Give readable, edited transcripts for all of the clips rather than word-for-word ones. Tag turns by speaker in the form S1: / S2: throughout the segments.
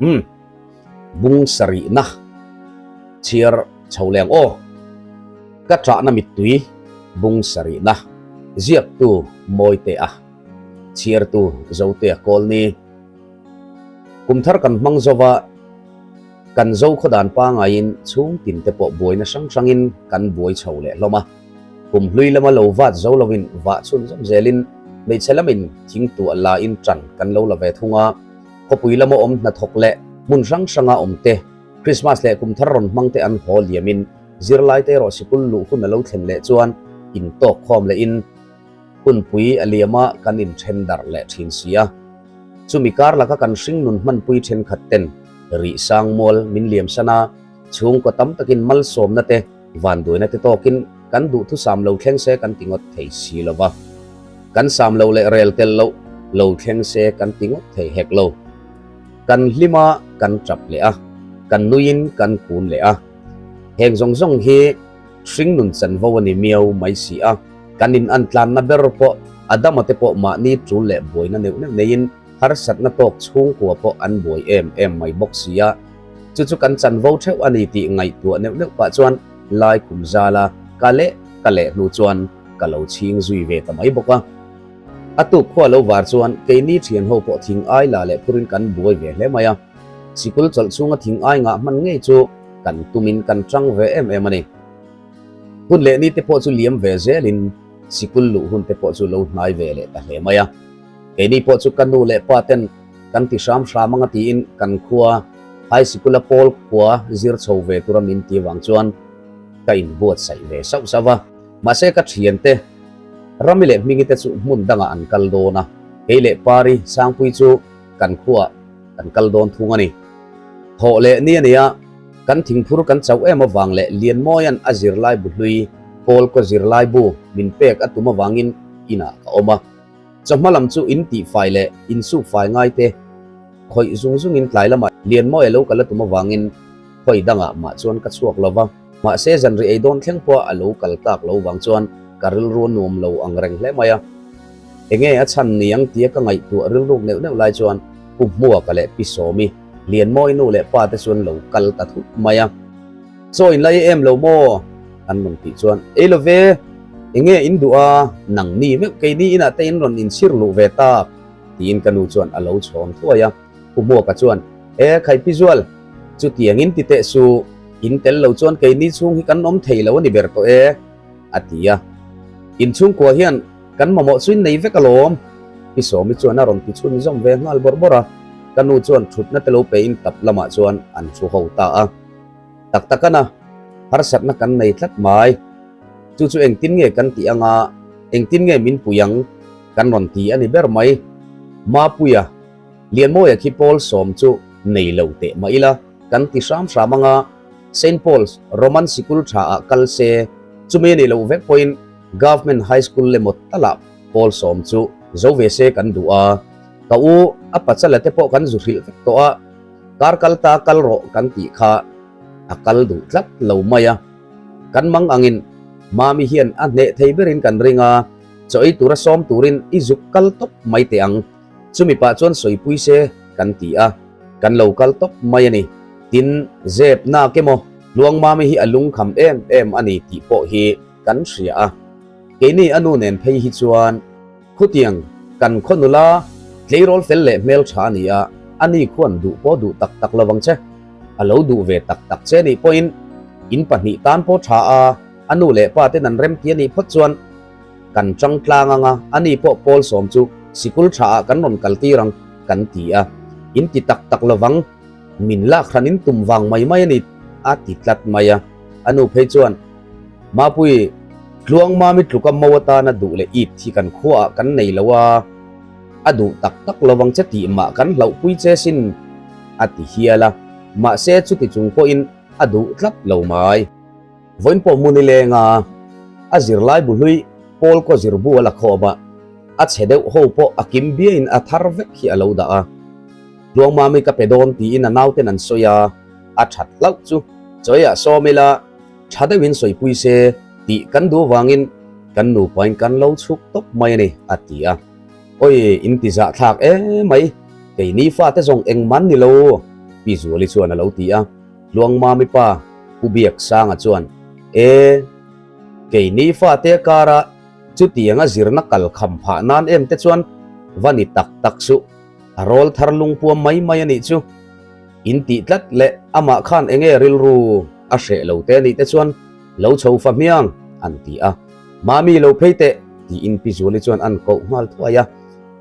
S1: Umm bung sarihna chhiar chho leng aw. Ka ṭahna mittui bung sarihna ziaktu Mawitea chhiartu Zotea Kawlni. Kum thar kan hmang zova kan zo khawdan pangaiin chhung tin te pawh buaina hrang hrangin kan buai chho leh hlawm a. Kum hlui lama lo vat zo lovin vah chhun zawm zelin hmeichhe lamin thingtuah la in ṭan kan lo la ve thung a. Khawpui lama awm hnathawk leh hmun hrang hranga awm te, Krismas leh kum thar rawn hmang te an haw liamin zirlaite erawh sikul luh hun a lo thlen leh chuan intawk khawm lehin hunpui a liama kan inthen darh leh thin si a. Chumi kar laka kan hringnun hmanpui thenkhat ten rih sang mual min liam san a, chhungkaw tam takin malsawmna te, vanduaina te tawkin kan duhthusam lo thleng se kan ti ngawt thei si lo va. Kan sam lo leh rel tel loh lo thleng se kan ti ngawt thei hek lo. Kan hlim a, kan tap leh a, kan nuiin kan kun leh a. Heng zawng zawng hi hringnun chanvo a ni miau mai si a. Kan in an tlanna ber pawh Adama te pawh mahni tul leh buaina neuh neuh neiin harsatna tawk chhungkua pawh an buai em em mai bawk si a. Chu chu kan chanvo theuh a ni tih ngaihtuah neuh neuh pah chuan lai kum zala ka leh ka leh hnu chuan ka lo chhing zui ve ta mai bawk a. A tuk khua lo var chuan keini thian ho pawh thing ai la leh phurin kan buai ve hle mai a. Sikul chawlh chhunga thing ai ngah hman ngei chu kan tumin kan tang ve em em a ni. Hun leh ni te pawh chu liam ve zelin sikul luh hun te pawh chu lo hnai ve leh ta hle mai a. Keini pawh chu ka nu leh pa ten kan ti hram hram anga tiin kan khua high sikula pawl khua zir chho ve tura min ti avang chuan ka inbuatsaih ve sauh sauh a. Mahse ka thiante Rami leh Hmingi te chu hmun dangah an kal dawn a, kei leh Pari Sangpui chu kan khuaah kan kal dawn thung a ni. Thawh leh ni a nia, kan thingphur kan chauh em avang leh Lianmawia'n a zirlai bu hlui Pawl kaw zirlai bu min pek a tum avangin inah ka awm a. Chawhma lam chu in tihfai leh insukfai ngai te khawih zung zungin tlai lamah Lianmawia lo kal a tum avangin khawi dangah mah chuan ka chhuak lo va. Mahse zanri ei dawn thleng pawh a lo kal tak lo vang chuan ka rilru nuam lo ang reng hle mai a. Enge a chhan ni ang tia ka ngaihtuah rilruk neuh neuh lai chuan Pu Hmuaka leh Pi Sawmi, Lianmawi nu leh pa te chuan lo kal ta thut mai a. Chaw in la ei em lo maw? An rawn tih chuan, Ei lo ve, enge in duh a, nang ni meuh keini inah te in rawn inchhir luh ve tak, tiin ka nu chuan a lo chhawn thuai a. Pu Hmuaka chuan, E Khaipi Zual, chutiang in ti teh su, in tel lo chuan keini chhung hi kan awm thei lo a ni ber tawh e, a ti a. In chhungkua hian kan mamawh chu in nei vek alawm, Pi Sawmi chuan a rawn ti chhunzawm ve nghal bawrh bawrh a. Ka nu chuan thutna te lo pein tap lamah chuan an thu ho ta a. Tak tak ana, harsatna kan nei tlat mai. Chu chu engtin nge kan tih anga, engtin nge min pui ang kan rawn ti a ni ber mai. Mapuia. Lianmawia khi Paul sawm chu nei lo teh mah ila kan ti hram hram anga Saint Paul's Roman sikul tha ah kal se chumi a nih loh vek pawhin Government High School lemaw talah Paul sawm chu zo ve se kan duh a, ka u a pachala te pawh kan zu hrilh vek tawh a, kar kal ta kal rawh kan tih kha a kal duh tlat lo mai a, kan mang angin Mami hian a hneh thei berin kan ring a, chaw ei tura sawm turin i zuk kal tawp mai teh ang. Chumi pah chuan sawipui se kan ti a, kan lo kal tawp mai a ni. Tin, zep nak emaw, Luangmami hi a lungkham em em a ni tih pawh hi kan hria a. Keini a nu nen phei hi chuan khutiang kan khaw nula tleirawl fel leh hmeltha a ni a, a ni khuan duh pawh duh tak tak lovang che. A lo duh ve tak tak che nih pawhin in pahnih tan pawh tha a, a nu leh pa ten an remti a nih phawt chuan Kan chang tlang anga ani pawh pawl sawm chu sikul tha ah kan rawn kal tir ang kan ti a, in ti tak tak lovang, min lak hran in tum vang mai mai a ni a ti tlat mai a. A nu phei chuan, Mapui, tluang mami tluka mo atana duh leh it hi kan khua ah kan nei lo a, a duh tak tak lovang che tih mah kan hlauhpui che sin a ti hial a, mahse chuti chung pawhin a duh tlat lo mai. Vawiin pawh hmun i leng a, a zirlai bu hlui Paul kaw zirbu a la khawm a, a chhe deuh ho pawh a kim biain a thar vek hi a lo dah a. Tluangmami ka pe dawn tiin a nauten an sawi a, a that hlauh chu chawiah sawm ila tha deuhin sawipui se tih kan duh vangin kan nupain kan lo chhuk tawp mai a ni a ti a. Awi in ti zahthlak em mai, keini fate zawng engman ni lo. Pi Zuali chuan a lo ti a. Tluangmami pa Pu Biaksanga chuan, E, keini fate kara chutianga zirna kal kham phah nan em te chuan va ni tak tak suh, a rawl thar lungpuam mai mai a nih chu. In tih tlat leh amah khan enge rilru a hreh lo te nih te chuan lo chho fa hmiang an ti a. Mami lo phei teh tiin Pi Zuali chuan an koh nghal thuai a.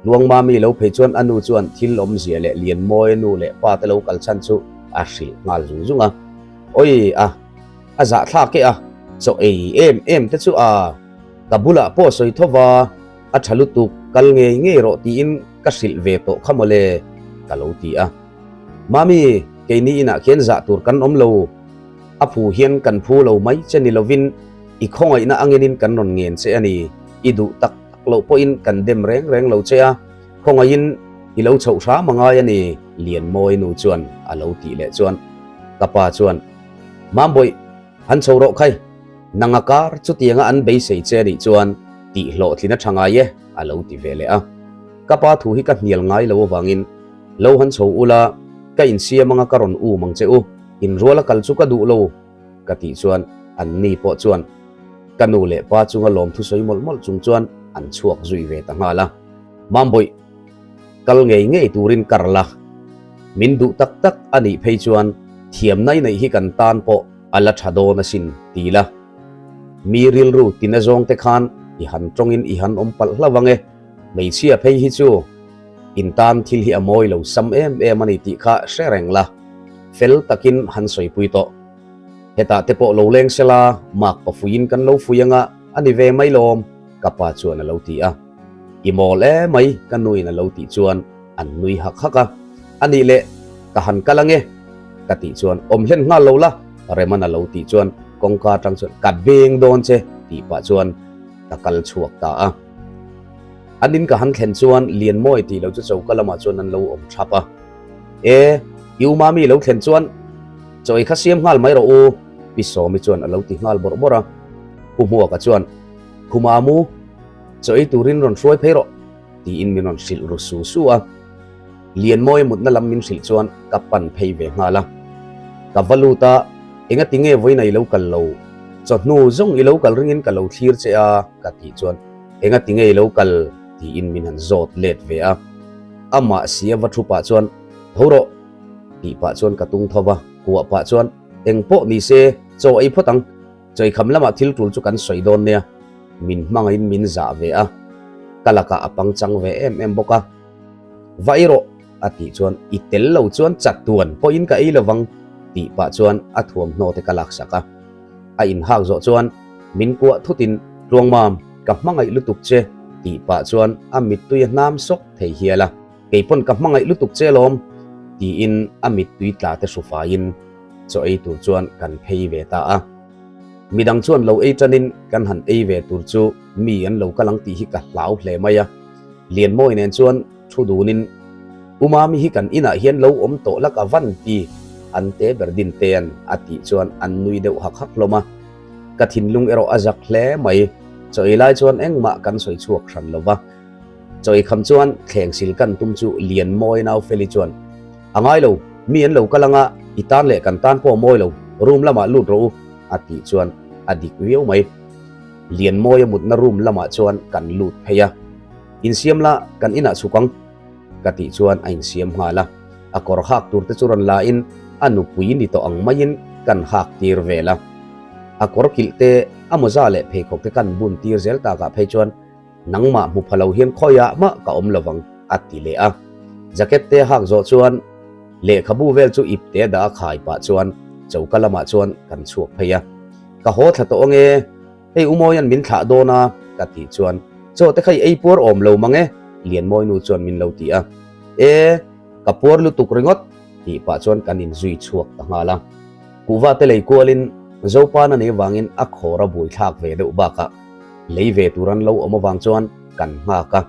S1: Luangmami lo phei chuan a nu chuan thil awmzia leh Lianmawi nu leh pa te lo kal chhan chu a hrilh nghal zung zung a. Awi a, a zahthlak e a, chaw ei em em te chu a, ka bulah pawh sawi tho va, a tha lutuk, kal ngei ngei rawh tiin ka hrilh ve tawh kha mawle, ka lo ti a. Mami, keini inah khian zah tur kan awm lo, a phu hian kan phu lo mai che ni lovin i khawngaihna angenin kan rawn ngen che a ni, i duh tak tak loh pawhin kan dem reng reng lo che a, khawngaihin i lo chhoh hram a ngai a ni, Lianmawi nu chuan a lo tih leh chuan ka pa chuan, Mambawih, han chho rawh khai, nanga kar chutianga an beisei che nih chuan tih hlawhtlin a tha ngai e, a lo ti ve leh a. Ka pa thu hi ka hnial ngai lo avangin lo han chho ula, ka insiam anga ka rawn um ang che u, inruala kal chu ka duh lo, ka tih chuan an ni pawh chuan ka nu leh pa chunga lawm thusawi mawlh mawlh chung chuan an chhuak zui ve ta nghal a. Mambawih, kal ngei ngei turin kar la, min duh tak tak a nih phei chuan thiamna i neih hi kan tan pawh a la tha dawn asin ti la. Mi rilru tina zawng te khan i han tawngin i han awm palh hlauh ang e, hmeichhia phei hi chu in tan thil hi a mawi lo sam em em a ni tih kha hre reng la, fel takin han sawipui tawh. Hetah te pawh lo leng sela, mak pa fuiin kan lo fui anga a ni ve mai lawm, ka pa chuan a lo ti a. I mawl e mai, ka nuin a lo tih chuan an nui hak hak a. A nih leh, ka han kal ange, ka tih chuan awm hlen nghal lo la, Reman a lo tih chuan kawngka atang chuan ka beng dawn che tih pah chuan ka kal chhuak ta a. An in ka han thlen chuan Lianmawi tih lo chu choka lamah chuan an lo awm thap a. E, i u Mami lo thlen chuan chaw ei kha siam nghal mai rawh u, Pi Sawmi chuan a lo ti nghal bawrh bawrh a. Pu Hmuaka chuan, Khuma mu, chaw ei turin rawn hruai phei rawh, tiin min rawn hrilh ru su su a. Lianmawi mutna lam min hrilh chuan ka pan phei ve nghal a. Ka va lut a, engati nge vawiin a i lo kal lo? Chawhnu zawng i lo kal ringin ka lo thlir che a, ka tih chuan, engati nge i lo kal? tiin min han zawt let ve a. Amah si a va thu pah chuan, Tho rawh! tih pah chuan ka tung tho va, kuah pah chuan, Eng pawh ni se, chaw ei phawt ang. Chawikham lamah thil tul chu kan sawi dawn nia. Min hmangaihin min zah ve a, ka lakah a pangchang ve em em bawk a. Va ei rawh! a tih chuan, I tel lo chuan chatuan pawhin ka ei lovang, tih pah chuan a thuamhnaw te ka laksak a. A inhak zawh chuan min kuah thutin, Tluangmam, ka hmangaih lutuk che, tih pah chuan a mittui a hnam sawk thei hial a. Kei pawn ka hmangaih lutuk che lawm, tiin a mittui tla te hru faiin chaw ei tur chuan kan phei ve ta a. Midang chuan lo ei tanin kan han ei ve tur chu mi an lo kal ang tih hi ka hlau hle mai a. Lianmawi nen chuan thu dunin, U Mami hi kan inah hian lo awm tawh la ka van ti, an te ber din tean a tih chuan an nui deuh hak hak hlawm a. Ka thinlung erawh a zak hle mai. Chaw ei lai chuan engmah kan sawi chhuak hran lo va. Chaw ei kham chuan thleng sil kan tum chu Lianmawi Naufeli chuan, A ngai lo, mi an lo kal anga i tan leh kan tan pawh a mawi lo, room lamah lut rawh u, a tih chuan a dik viau mai. Lianmawia mutna room lamah chuan kan lut phei a, Insiam la, kan inah chhuk ang, ka tih chuan a insiam nghal a. A kawr hak tur te chu rawn la in a nupui ni tawh ang maiin kan hak tir vel a. A kawr kilh te, a mawza leh pheikhawk te kan bun tir zel takah phei chuan Nangmah hmu pha lo hian khawiah mah ka awm lovang, a ti leh a. Jacket te hak zawh chuan lehkhabu vel chu ip te dah a khai pah chuan choka lamah chuan kan chhuak phei a. Ka haw thla tawh ange, hei Umawia'n min thlah dawn a, ka tih chuan chaw te kha i ei puar awm lo mang e, Lianmawi nu chuan min lo ti a. E, ka puar lutuk ringawt, tih pah chuan kan inzui chhuak ta nghal a. Kuhva te lei kualin Zopan a nih avangin a khawr a buaithlak ve deuh bakah lei ve tur an lo awm avang chuan kan nghak a.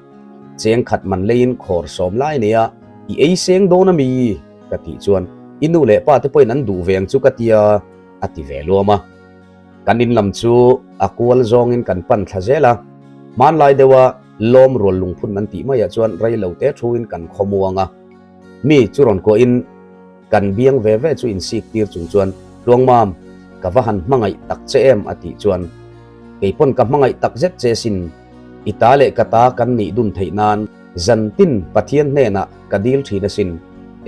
S1: Cheng khat man leiin khawr sawm lai nia i ei seng dawn a mi? ka tih chuan i nu leh pa te pawhin an duh ve ang chu ka tia a ti ve luam a. Kan in lam chu a kual zawngin kan pan thla zel a, hmanlai deuha lawm rual lungphun an tih maiah chuan rei lo te thuin kan khawmuang a. Mi chu rawn kuahin. Kan biang ve ve chu insik tir chung chuan, Tluangmam, ka va han hmangaih tak che em a tih chuan, Kei pawn ka hmangaih tak zet che sin, i ta leh ka ta kan nih dun theih nan zantin Pathian hnenah ka dil thin asin,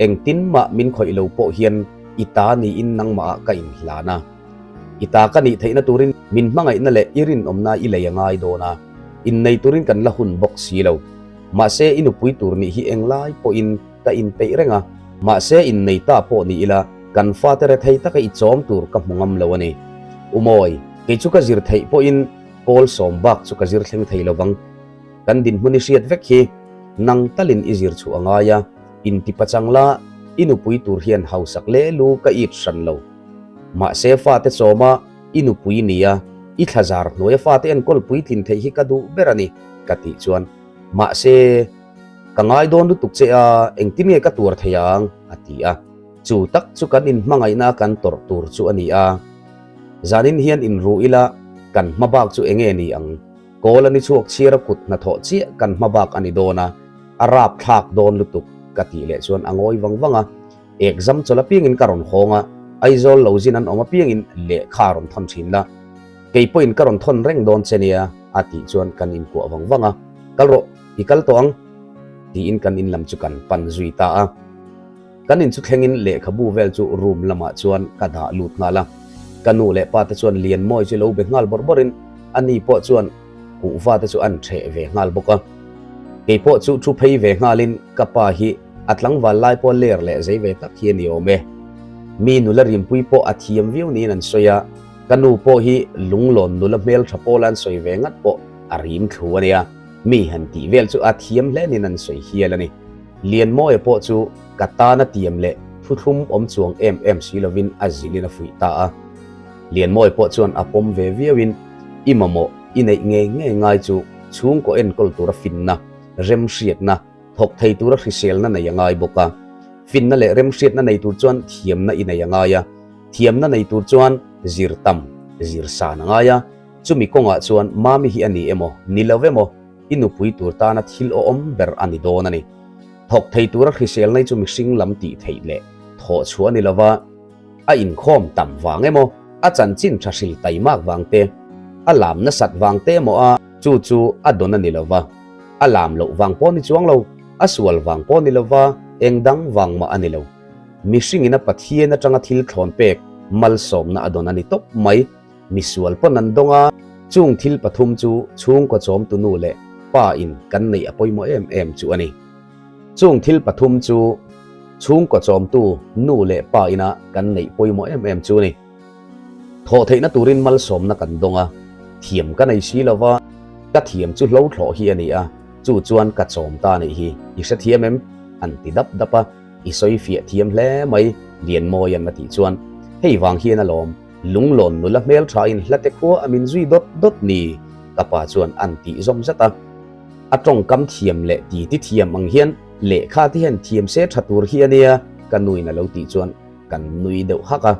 S1: engtin mah min khawih lo pawh hian i ta niin nangmahah ka inhlan a. I ta ka nih theihna turin min hmangaihna leh i rinawmna i lei a ngai dawn a, innei turin kan la hun bawk si lo. Mahse i nupui tur nih hi englai pawhin ka inpeih reng a, mahse innei ta pawh ni ila kan fate rethei taka i chawm tur ka hmu ngam lo a ni. Umawi, kei chu ka zir theih pawhin pawl sawm bak chu ka zir thleng thei lo vang. Kan dinhmun i hriat vek hi nang talin i zir chhuah a ngai a, intipachang la i nupui tur hian hausak le lu ka it hran lo. Mahse fate chawma i nupui nia i thlazar hnuaia fate enkawl puitlin theih hi ka duh ber a ni ka tih chuan mahse ka ngai dawn lutuk che a engtin nge ka tuar thei ang a ti a. Chu tak chu kan inhmangaihna a kan tawrh tur chu a ni a. Zanin hian inru ila kan hma bak chu enge ni ang? Kawl a ni chhuak chhiar a kut hnathawh chiah kan hma bak a ni dawn a, a rap thlak dawn lutuk ka tih leh chuan a ngawi vang vang a. Exam chawlh apiangin ka rawn hawng a, Aizawl lo zin an awm apiangin lehkha a rawn thawn thin la. Kei pawhin ka rawn thawn reng dawn che nia, a tih chuan kan inkuah vang vang a, Kal rawh, i kal tawh ang, tiin kan in lam chu kan pan zui ta a. Kan in chu thlengin lehkhabu vel chu room lamah chuan ka dah lut nghal a. Ka nu leh pa te chuan Lianmawi chu lo be nghal bawrh bawrhin ani pawh chuan kuhva te chu an ṭheh ve nghal bawk a. Kei pawh chu thu phei ve nghalin ka pa hi a tlangval lai pawh ler leh zei ve tak hi a ni awm e. Mi nula rimpui pawh a thiam viau niin an sawi a, ka nu pawh hi lunglawn nula hmeltha pawla an sawi ve ngat pawh a rim thlu a nia. Mi han tih vel chu a thiam hle niin an sawi hial a ni. Lianmawia pawh chu ka tana tiam leh thuthlum awm chuang em em si lovin a zilhin a fuih ta a. Lianmawia pawh chuan a pawm ve viauin i mamawh i neih ngei ngei ngai chu chhungkaw enkawl tura finna, remhriatna, thawk thei tura hriselna nei a ngai bawk a. Finna leh remhriatna nei tur chuan thiamna i nei a ngai a, thiamna nei tur chuan zir tam, zir san a ngai a. Chumi kawngah chuan Mami hi a ni emaw, ni lo emaw, i nupui tur tana thil awm ber a ni dawn a ni. Thawk thei tura hriselna hi chu mihring lam tih theih leh thawh chhuah a ni lova, a inkhawm tam vang emaw, a chanchin tha hril taimak vang te, a lam nasat vang te emaw a chu chu a dawn a ni lova, a lam loh vang pawh ni chuang lo, a sual vang pawh ni lova, eng dang vang mah a ni lo. Mihringin a Pathian atanga thil thlawn pek malsawmna a dawn a ni tawp mai. Misual pawn an dawng a, chung thil pathum chu chhungkaw chawmtu nu leh pa in kan neih a pawimawh em em chu a ni. Chung thil pathum chu chhungkaw chawmtu nu leh pa ina kan neih pawimawh em em chu a ni. Thawh theihna turin malsawmna kan dawng a, thiam ka nei si lova, ka thiam chu hlo thlawh hi a ni a, chu chuan ka chawm ta nih hi, i hrethiam em? an ti dap dap a, i sawi fiah thiam hle mai, Lianmawia'n a tih chuan, hei vang hian alawm, Lunglawn nula hmeltha in hlate khua a min zui dawt dawt ni, ka pa chuan an tih zawm zat a. A tawngkam thiam leh ti ti thiam ang hian lehkha te hian thiam se tha tur hi a nia, ka nuin a lo tih chuan kan nui deuh hak a.